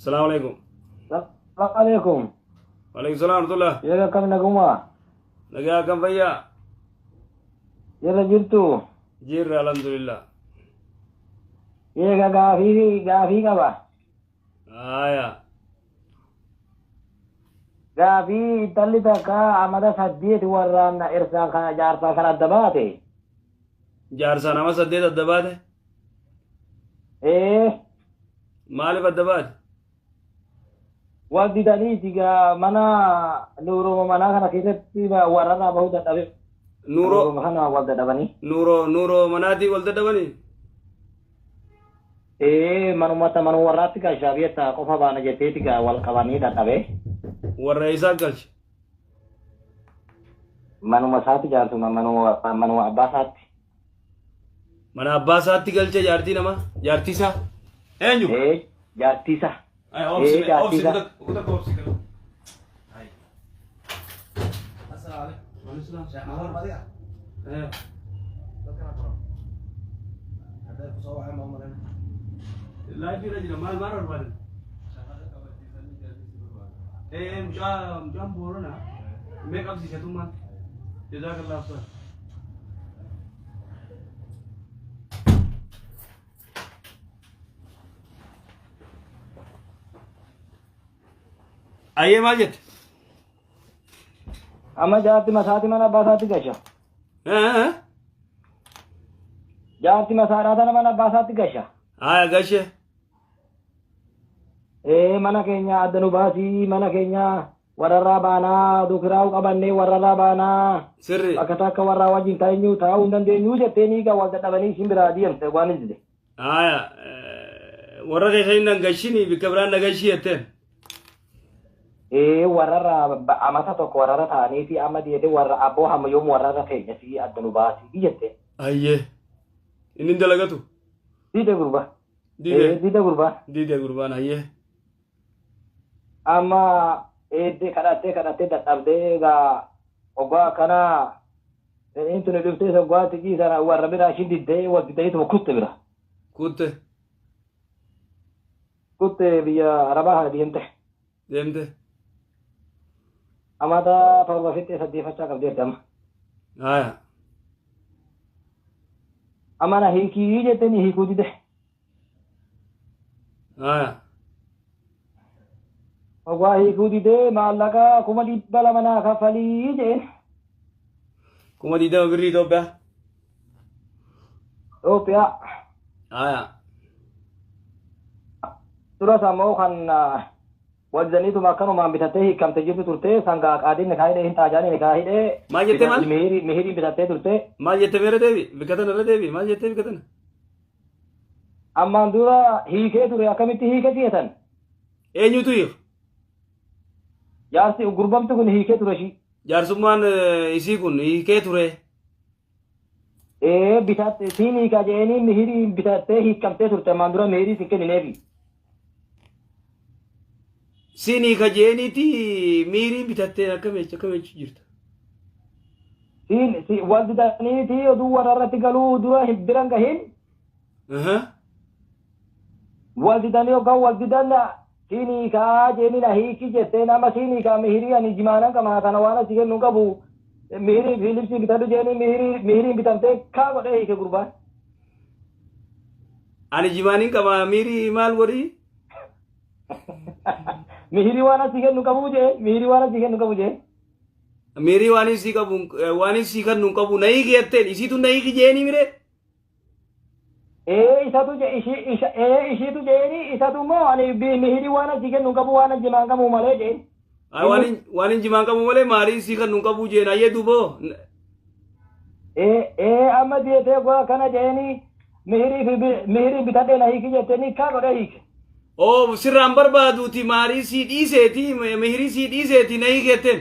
Salaamu alaikum. Salaamu alaikum. Waalaikum salaam warahmatullah. Yeroo akkam naguma? Nagaa akkam fayyaa? Jirra jirtu? Jirra alhamdulillah. Eega gaafii qaba. Aya. Gaafii intalli takka amata 8 warraan irsaan kana jaarsaa kana adda baate. Jaarsaa nama 8 adda baate? Ee. Maaliif adda baate? Wal didaniiti gaa mana nuuruma manaa kana keessatti warrarraa bahuu dadhabe. Nuuroo. Nuuruma kana wal dadhabanii. Nuuroo manaatii wal dadhabanii? Ee manumata manuma warraatti galchaa beektaa qofa baana jetteeti gaa wal qabanii dadhabe. Warra isaa galche. Manuma isaatti jaarsuma manuma abbaa isaatti. Mana abbaa isaatti galche jaartii namaa jaartii isaa. Eenyu? Ee jaartii isaa. Ay, obsi, Ee jaartii obsi, isaa. kuta kuta obsi kana. Ay. Assalamu alaikum. Eh. Live irra jira maal maal barbaadan? Eh mucaan Booranaa mee qabsiisatummaan. Jazaakallahu khairan. Ayyee maal jette? Amma jaarti masaati mana abbaa isaatti gasha. Eh? Jaarti masaadhaa tana mana abbaa isaatti gasha. Haya gashe. Ee mana keenya adda nu baasii mana keenya warrarraa baanaa dukiraa'uu qabannee warrarraa baanaa. Sirri. Bakka takka warraa wajjin teenyuu taa'uu hin dandeenyuu jettee ni egaa wal dadhabanii isin biraa deemte waan hin dide. Haya warra kee kan hin gashini bikka biraan na gashii jetteen. Ee warrarraa amata tokko warrarra ta'aniiti amma deete warra abboo hamma yoom warrarra teenya si adda nu baasii jette. Ayyee. Inni hin dalagatu. Dide gurba. Dide. Ee dide gurba. Dide gurbaan ayyee. Amma eeddee kadhattee kadhattee dadhabdee egaa oggaa akkana inni tuni dhuftee oggaa xiqqii sana warra biraa ishiin diddee wal diddaniituma kutte bira. Kutte. Kutte biyya Arabaa kana deemte. Deemte. Amata 7 fixxee saddeeffachaa qabdeerti amma. Haya. Amma na hiikii jettee ni hiikuu dide. Haya. Oggaa hiikuu didee maallaqa 200,000 naa kaffalii jeen. 20,000 birrii Itoophiyaa. Itoophiyaa. Haya. Duras ammoo kan wal didaniituma akkanumaan bitattee hiikamte jirtu turte sangaa qaadiin nikaa hidhee hin xaajaanii nikaa hidhee. Maal jettee maal? Mihiriin bitattee turte. Maal jettee meera deebi? Bikka tana irra deebi. Maal jettee bikka tana? Ammaan dura hiikee ture akkamitti hiike si'etan? Eenyutu hiika? Jaarsi gurbamti kun hiikee ture ishii. Jaarsummaan isii kun hiikee ture. Ee bitatte siin hiikaa jedhanii mihirii bitattee hiikamtee turte ammaan dura mihirii sin kennineefi. Siin hiika jeeniiti mihirii bitattee akkam jecha akkam jechuu jirta? Siin si wal didaniiti oduu warra irratti galuu dura hin biran gahin. Wal didanii yookaan wal didan siin hiikaa jeeni na hiiki jettee nama siin hiikaa mihirii ani jimaanan qaba kana waan asii kennu qabu mihirii fi libsii bitadhu jeeni mihiriin bitamtee kaa godhee hiike gurbaan. Ani jimaanin qaba mihirii maal godhii? Mihirii waan asii kennu qabu jee mihirii waan asii kennu qabu jee. Mihirii waan isii qabu waan isii kennu qabu na hiiki jetteen isiitu na hiiki jeeni miree? Ee isatu je ishii isha ee ishiitu jeeni isatu immoo ani mihirii waan asii kennu qabu waan jimaan qabu malee jeen. Ay waan hin jimaan qabu malee maarii isii kennu qabu jeen ayyee duuboo. Ee ee amma deetee goa kana jeeni mihirii fi mihirii bitadhee na hiiki jetteeni kaa godhee hiike. Oo sirraan barbaaduuti maarii sii dhiiseeti mihirii sii dhiiseeti na hiiki jetteen.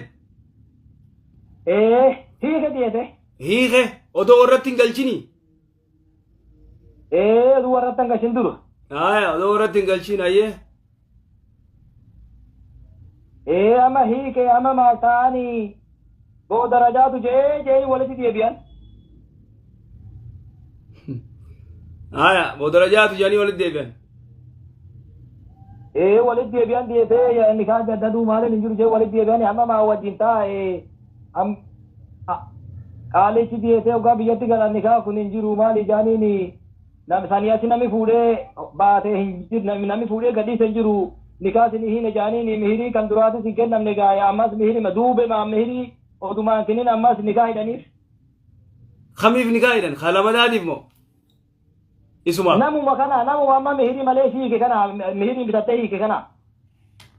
Ee hiike deete. Hiike odoo warratti hin galchini. Ee oduu warratti hin galchin dura. Haya odoo warratti hin galchin ayyee. Ee amma hiike amma maal ta'anii booda rajaatu jee jee walitti deebi'an. Haya booda rajaatu jedhanii walitti deebi'an. Ee, walitti deebi'an dhiyeessee nikaa jaddaduu maaliin hin jiru jee walitti deebi'an amma maa wajjin taa'e qaalichi dhiyeessee hoggaa biyyatti galan nikaa kun hin jiru maali jaaniin sanii achi namni fuudhee baatee hin jiru, namni fuudhee gadhiise hin jiru, nikaa sinii hin jaaniin mihirii kan duraatis hin kennamne gaaya ammas mihirii duube maa mihirii odumaan kennin ammas nikaa hidhaniif. Kamiif nikaa hidhan? Kalamadaatiif moo? Isumaaf. Namuma kana, namuma amma mihirii malee hiike kana, mihirii bitattee hiike kana.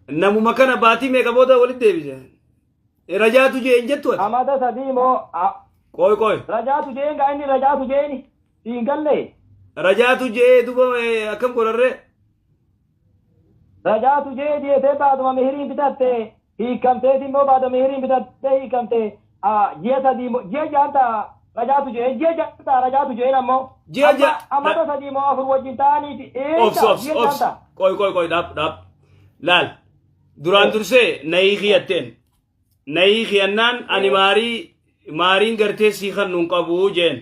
Namuma kana baatii meeqa booda walitti deebise? Rajaatu jee hin jettu ati? Amata 3 moo Qoy qoy. Rajaatu jeen gaa, inni rajaatu jeeni siin galle. Rajaatu jee duba akkam godharree? Rajaatu jee dhiyeessee baatuma mihiriin bitatte hiikamteeti immoo baatuma mihiriin bitattee hiikamte ji'a 3 ji'a 6 rajaatu jeen, ji'a 6 rajaatu jeen ammoo. Ji'a 6 Amata 3 moo 4 wajjin ta'aniiti. Obs obs obs. Qoy qoy qoy, dhaab dhaab. Laal. Duraan dursee nayii kiyatteen. Nayii kiyannaan ani maarii maariin gartee sii kan nun qabu jeen.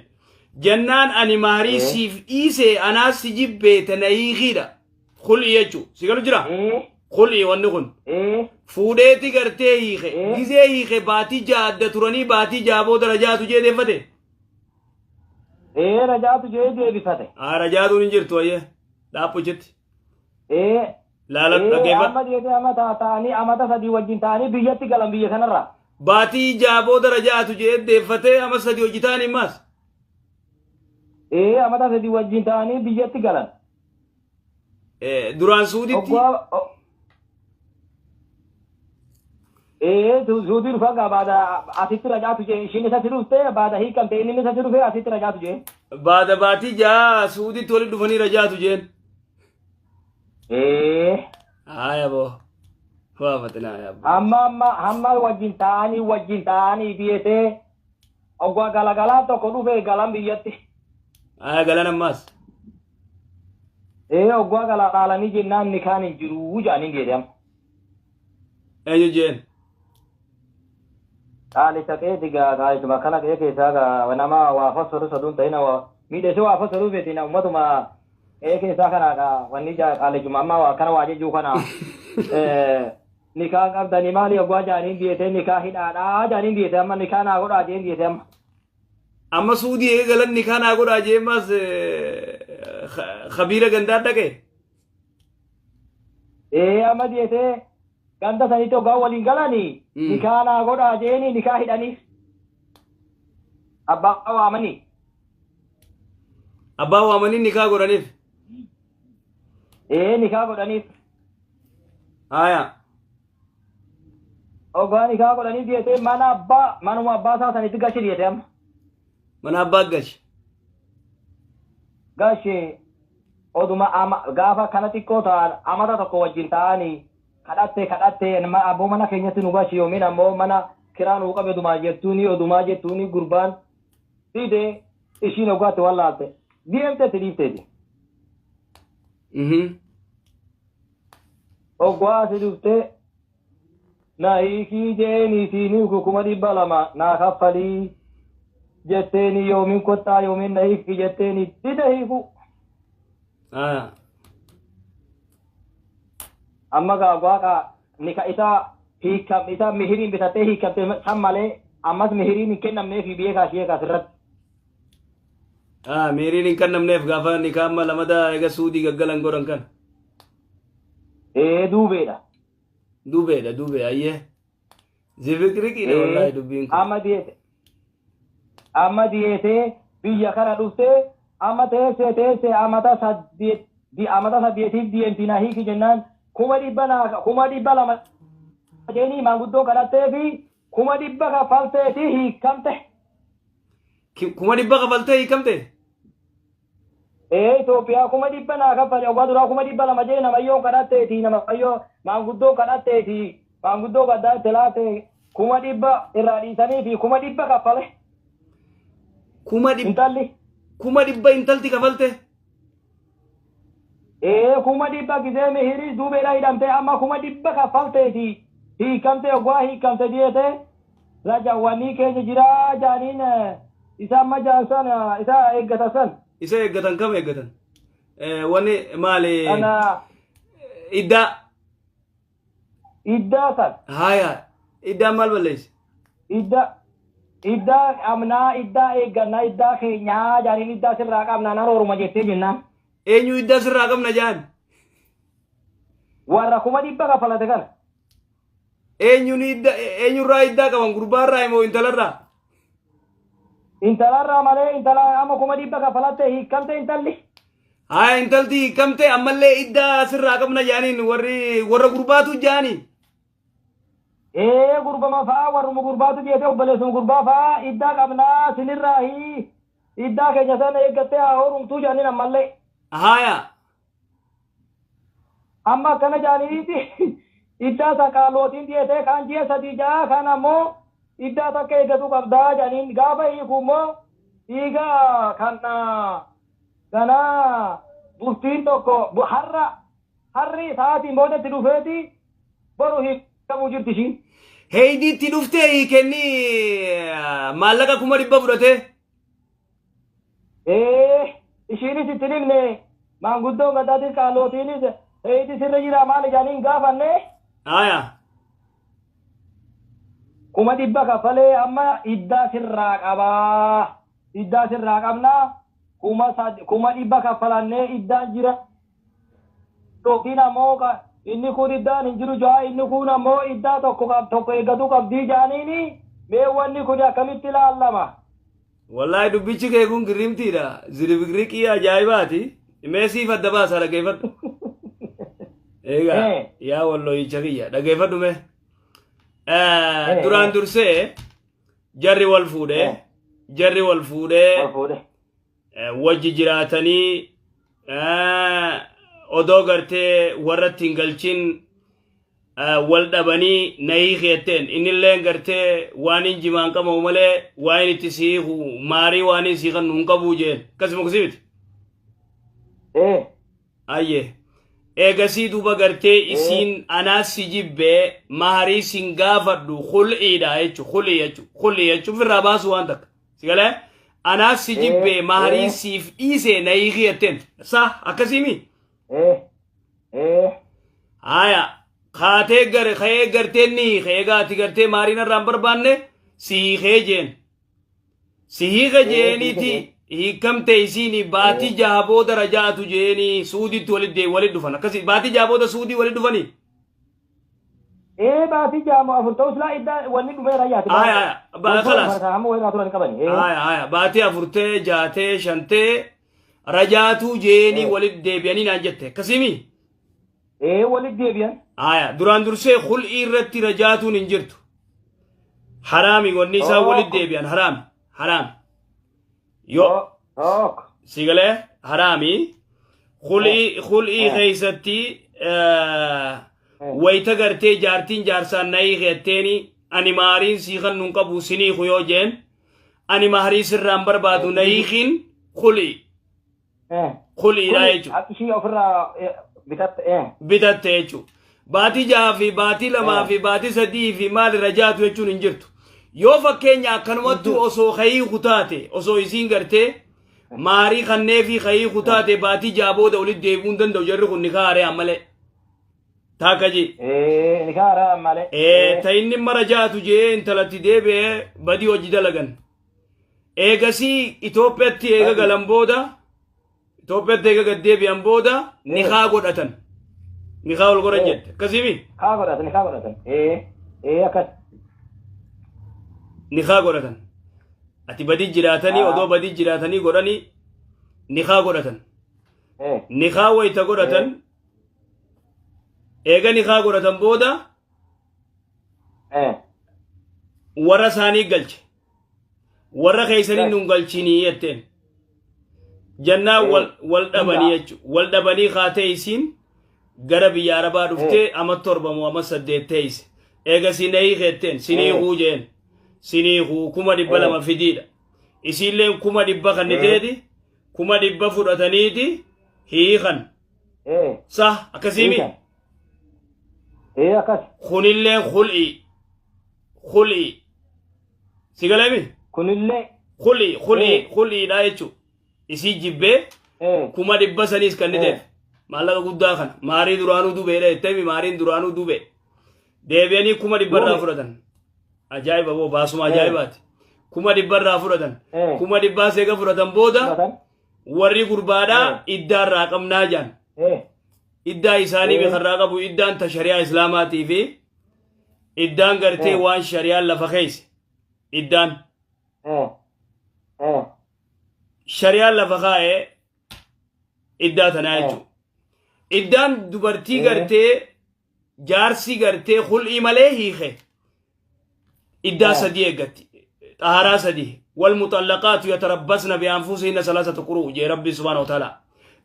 Jennaan ani maarii siif dhiisee anaas si jibbeete nayii kiidha. Khul'i jechuu. Si galu jira? Khul'i wanni kun. Fuudheeti gartee hiike. Gizee hiike baatii 6 adda turanii baatii 6 booda rajaatu jee deeffate. Ee, rajaatu jee deebifate. Haa, rajaatuun hin jirtu ayyee. Dhaaphuchitti. Laala dhaggeeffadhu. Amma dhiyeessee amma ta'anii amata 3 wajjin ta'anii biyyatti galan biyya kanarraa. Baatii 6 booda rajaatu jee deeffatee ama 3 hojii ta'anii maas. Ee, amata 3 wajjin ta'anii biyyatti galan. Duraan Suuditti. Ee, Suudii dhufan gaa baada asitti rajaatu jee ishiin isatti dhuftee baada hiikamte inni isatti dhufee asitti rajaatu jee. Baada baatii 6 Suuditti walitti dhufanii rajaatu jeen. Ee. Haaya boo. Waa fatinaa yaa boo. Amma amma hamma wajjin ta'anii dhiyeessee oggaa galagalaa tokko dhufee galan biyyatti. Haaya, galan ammaas. Ee, oggaa galagaalanii jennaan nikaan hin jiru jedhanii dhiyeesse amma. Eenyu jeen? Qaalicha qeeti gaa qaalichuma kana qe'ee keessaa gaa nama waa fossoru soduun ta'ina waa miidhessee waa fossoruu feeti ummatuma qe'ee keessaa kana gaa wanni qaalichuma amma waa kana waa jechuu kana nikaa qabdanii maali oggaa jaaniin dhiyeessee nikaa hidhaadhaa jaaniin dhiyeesse amma nikaa naa godhaa jeen dhiyeesse amma. Amma Suudii eegalan nikaa naa godhaa jee maas kabiira gandaa dhaqe. Ee, amma dhiyeessee ganda sanitti oggaa waliin galanii nikaa naa godhaa jeeni nikaa hidhaniif. Abbaa waamanii. Abbaa waamanii nikaa godhaniif. Ee, nikaa godhaniif. Haaya. Oggaa nikaa godhaniif dhiyeessee mana abbaa manuma abbaa isaa sanitti gashi dhiyeesse amma. Mana abbaa gashi. Gashi oduma ama gaafa kana xiqqoo ta'an amata 1 wajjin ta'anii kadhatte kadhatte abboo mana keenyatti nu gashi yoomiin ammoo mana kiraa nuu qabe odumaa jettuuni odumaa jettuuni gurbaan dide ishiin oggaatti wallaalte deemteetti dhiifteeti. Oggaa asi dhuftee na hiikii jeeni isiinii 200,000 naa kaffalii jetteeni yoomiin kottaa yoomiin na hiikii jetteeni dide hiikuu. Haaya. Amma gaa waaqa nika isa hiikam isa mihiriin bitattee hiikamte san malee ammas mihiriin hin kennamneefi biyya kaashiyee kaasirratti. Ah, mihiriin hin kennamneef gaafa nikaa amma lamada eega Suudii gaggalan godhan kan. Ee, duubeedha. Duubeedha, duubee ayyee. Zifiqriqiidha wallaahi dubbiin kun. Amma dhiyeesse. Amma dhiyeessee biyya kana dhuftee amma teessee teessee amata 8 amata 8f deemti na hiiki jennaan 100,000 naa 200,000 jeenii maanguddoo kadhattee fi 100,000 kaffalteeti hiikamte. 100,000 kaffaltee hiikamte? Ee, Itoophiyaa 100,000 naa kaffale oggaa duraa 200,000 jee namayyoon kadhatteeti namayyoo maanguddoo kadhatteeti maanguddoo gaddaa itti laate 100,000 irraa dhiisanii fi 100,000 kaffale. 100,000. Intalli. 100,000 intalti kafalte? Ee, 100,000 gizee mihirii duubeedha hidhamte amma 100,000 kaffalteeti hiikamte oggaa hiikamte dhiyeete rajawwanii keenya jiraa jaaniin isa amma jaan san isa eeggatan san. Isa eeggatan, kam eeggatan? Wanni maali? Kana. Iddaa. Iddaa san. Haya, iddaan maal balleesse? Iddaa iddaa qabnaa, iddaa eeggannaa, iddaa keenyaa jaaniin, iddaa sirraa qabnaa nan horuma jettee jennaan. Eenyu iddaa sirraa qabna jaan? Warra 100,000 kaffalate kana. Eenyuun iddaa, eenyurraa iddaa qaban, gurbaarraa moo intalarraa? Intalarraa malee, intala amma 100,000 kaffalatte hiikamte intalli. Haya, intalti hiikamte, ammallee iddaa sirraa qabna jaaniin warri warra gurbaatu jaanii. Ee, gurbama fa'aa, warruma gurbaatu jeete, obboleessuma gurbaa fa'aa iddaa qabnaa sinirraa iddaa keenya sana eeggattee haa horumtuu jaaniin ammallee. Haya. Amma akkana jaaniiti iddaa san qaalootiin dhiyeetee kaan ji'a 3 ja'a, kaan ammoo iddaa takka eeggatu qabdaa jaaniin. Gaafa hiiku immoo dhiiga kan ganaa bultiin tokko har'a harri sa'aatiin boodatti dhufeeti boru hiikamuu jirti ishiin. Heeydiitti dhuftee hiikenni maallaqa 100,000 fudhatee. Ee, ishiinis itti himne, maanguddoon gadaatis qaalootiinis heeydi sirra jira maal jaaniin gaafanne. Haya. 100,000 kaffalee amma iddaa sirraa qabaa, iddaa sirraa qabnaa, 100,000 kaffalannee iddaan jira yookiin ammoo inni kun iddaan hin jiru jaa, inni kun ammoo iddaa tokko tokko eeggatuu qabdii jaaniini. Mee wanni kun akkamitti ilaallama? Wallaahi dubbichi kee kun girrimtiidha. Zirbiqriqii ajaa'ibaati. Mee siif adda baasa, dhaggeeffadhu. Egaa yaa wallooyicha kiyya, dhaggeeffadhu mee. Duraan dursee jarri wal fuudhee jarri wal fuudhee Wal fuudhe. Wajji jiraatanii odoo gartee warratti hin galchin wal dhabanii na hiiki jetteen, innilleen gartee waan hin jimaan qabamu malee waan inni itti siiku maarii waan hin siikan hin qabuu jeen, akkasuma kusii miti. Ee. Ayye. Eegasii duuba gartee isiin anaas si jibbee maharii sin gaafadhu, khul'iidha jechuudha. Khul'ii jechuudha. Khul'ii jechuun ofirraa baasuu waan takka. Si galee anaas si jibbee maharii siif dhiisee na hiiki jetteen. Sa akkasii mi? Ee. Ee. Haya. Kaatee gare ka'ee gartee ni hiike, egaa ati gartee maariin irraa hin barbaanne si hiikee jeen. Si hiika jeeniiti hiikamte isiin baatii 6 booda rajaatu jeeni suudiitti walitti dhufan, akkasii baatii 6 booda suudii walitti dhufanii. Ee, baatii 6 moo 4 ta'us laa iddaa wanni dhumeera yaati. Aya aya ba kalaas. Hamma wayirraa turan qabani. Ee. Aya aya, baatii 4 tee 6 tee 5 tee rajaatuu jeeni walitti deebi'anii naan jette, akkasiimi. Ee, walitti deebi'an. Aya, duraan dursee khul'ii irratti rajaatuun hin jirtu. Haraami wanni isaan walitti deebi'an, haraami haraami. Yoo Tokko. si galee haraami khul'ii khul'ii keessatti wayita gartee jaartiin jaarsaan na hiiki jetteeni, ani maariin sii kan nun qabu siniiku yoo jeen, ani maharii sirraan barbaadu na hiikiin khul'ii khul'iidha jechuudha. Akka ishii ofirraa bitatte. Bitatte jechuudha. Baatii 6 fi baatii 2 fi baatii 3 fi maal irra jaatu jechuun hin jirtu. Yoo fakkeenya akkanumattu osoo kayii kutaate, osoo isiin gartee maarii kannee fi kayii kutaate, baatii 6 booda walitti deebi'uu hin danda'u jarri kun nikaa haaree malee. Taakka ji. Ee, ni kaara malee. Ta inni mara jaatu jee intalatti deebi'ee badii hojii dalagan. Eegasii Itoophiyaatti eega galan booda, Itoophiyaatti eega gad deebi'an booda nikaa godhatan. Nikaa wal godhan jette. Akkasiimi? Kaa godhatan, kaa godhatan. Ee, ee, akkas. Nikaa godhatan. Ati badii jiraatanii odoo badii jiraatanii godhanii nikaa godhatan. Nikaa wayita godhatan, eega nikaa godhatan booda warra isaanii galche. Warra keessanii nun galchinii jetteen. Jannaan wal wal dhabanii jechuudha. Wal dhabanii kaatee isiin gara biyya Arabaa dhuftee ama 7 moo ama 8 teesse. Eega sinii jetteen sinii kuu jeen. Sinii kuu 200,000 fidiidha. Isiilleen 100,000 kanniteeti 100,000 fudhataniiti hiikan. Sa akkasiimi? Hiikan. Ee, akkas. Kunilleen khul'ii. Khul'ii. Si galami? Kunillee. Khul'ii khul'ii khul'iidha jechuudha. Isii jibbee 100,000 saniis kanniteef. Maallaqa guddaa kana. Maarii duraanuu dubeedha jetteemi, maariin duraanuu dube. Deebi'anii 100,000 irraa Yoome? fudhatan. Ajaa'iba boo, baasuma ajaa'ibaati. 100,000 irraa fudhatan. 100,000 seega fudhatan booda Fudhatan. Warri gurbaadhaa iddaa irraa qabnaa jaan. Iddaa isaanii beekarraa qabu, iddaan ta shari'aa islaamaatii fi iddaan gartee waan shari'aan lafa keesse. Iddaan shari'aan lafa kaa'ee iddaa tanaa jechuudha. Iddaan dubartii gartee jaarsi gartee khul'ii malee hiike iddaa sadii eeggatti. Xaharaa sadii. Wal muxallaqaatu yatarabbasna bi'anfusihinna salaasata quruu jee Rabbi subhaanahu wa ta'ala.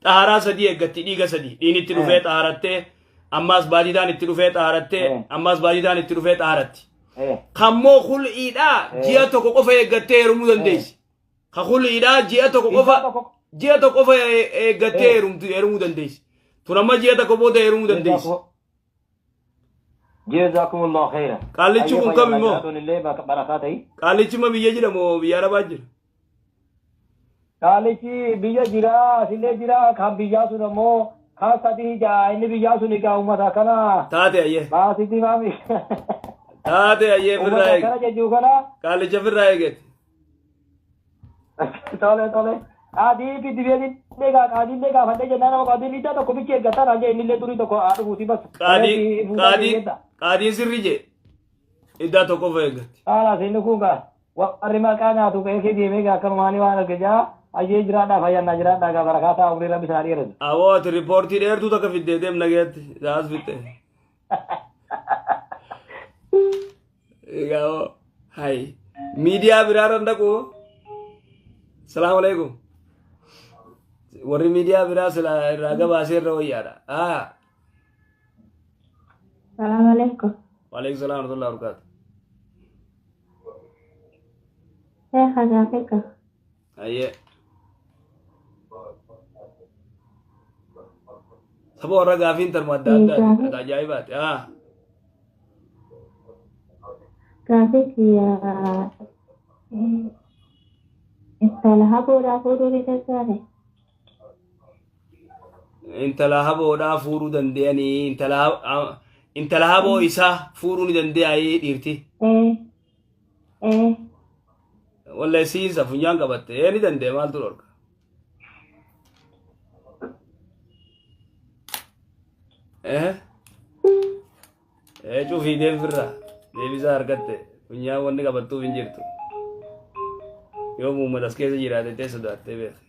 Xaharaa sadii eeggatti, dhiiga sadii. Dhiigni itti dhufee xaharattee, ammaas baatiidhaan itti dhufee xaharattee, ammaas baatiidhaan itti dhufee xaharatti. Kammoo khul'iidhaa ji'a tokko qofa eeggattee heerumuu dandeessi. Ka khul'iidhaa ji'a tokko qofa Iddaa tokko ji'a tokko qofa eeggattee heerumuu dandeessi. Tun amma ji'a tokko booda heerumuu dandeessi. Jazakumullahu khairan. Qaallichi kun kam immoo? Jiraatuun illee barakaa ta'i. Qaallichi ma biyya jira moo biyya Arabaa jira? Qaalichi biyya jira, asillee jira, kan biyyaa sun ammoo kan sadii jaa, inni biyyaa sun egaa uummata kana Taate ayyee. Baasitti maami. Taate ayyee, firraa Uummata eege. kana jechuu kana. Qaallicha firraa eegete. Tole tole. Qaadii fi dibeetillee gaa, qaadiillee gaafadhee jennaan nama qaadiin iddaa tokko bichi eeggataa naan jee, innillee durii tokko haa dhufuuti bas. Qaadii qaadii qaadiin sirri jee. Iddaa tokko qofa eeggatti. Haala inni kun gaa warri maqaa nyaatu qe'ee deemee gaa akkanumaanii waan arge jaa, ayyee jiraadhaa, fayyannaa jiraadhaa gaa, barakaa ta'a, umrii Rabbi isaa dheeratu. Awoo, ati riippoortii dheertuu takka fiddee deem, nageetti. Isaas fitte. Egaa hoo hay miidiyaa biraarra dhaqu. Salaamu alaikum. Warri miidiyaa biraa sila irraa gabaasee irra wayyaadha. Ah. Salaam alaikum. Waalaikum salaam warahmatullahi wabarakatuh. Sheekha, gaafii qaba. Ayyee. Saba warra gaafiin tarma adda addaati. Gaafii Ati ajaa'ibaati. Ah. Gaafii kiyya, intala haboodhaa fuudhuu ni danda'ame? Intala haboodhaa fuudhuu danda'anii, intala haboo isaa fuudhuu ni danda'anii dhiirti? Ee ee. Wallahi siinsa funyaan qabatte, ee ni danda'e, maaltu dhorka? Eh? Ee, cufii deemfirra deebisaa argatte, funyaan wanni qabattuuf hin jirtu. Yoo uummata as keessa jiraate ta'e sodaattee beekte.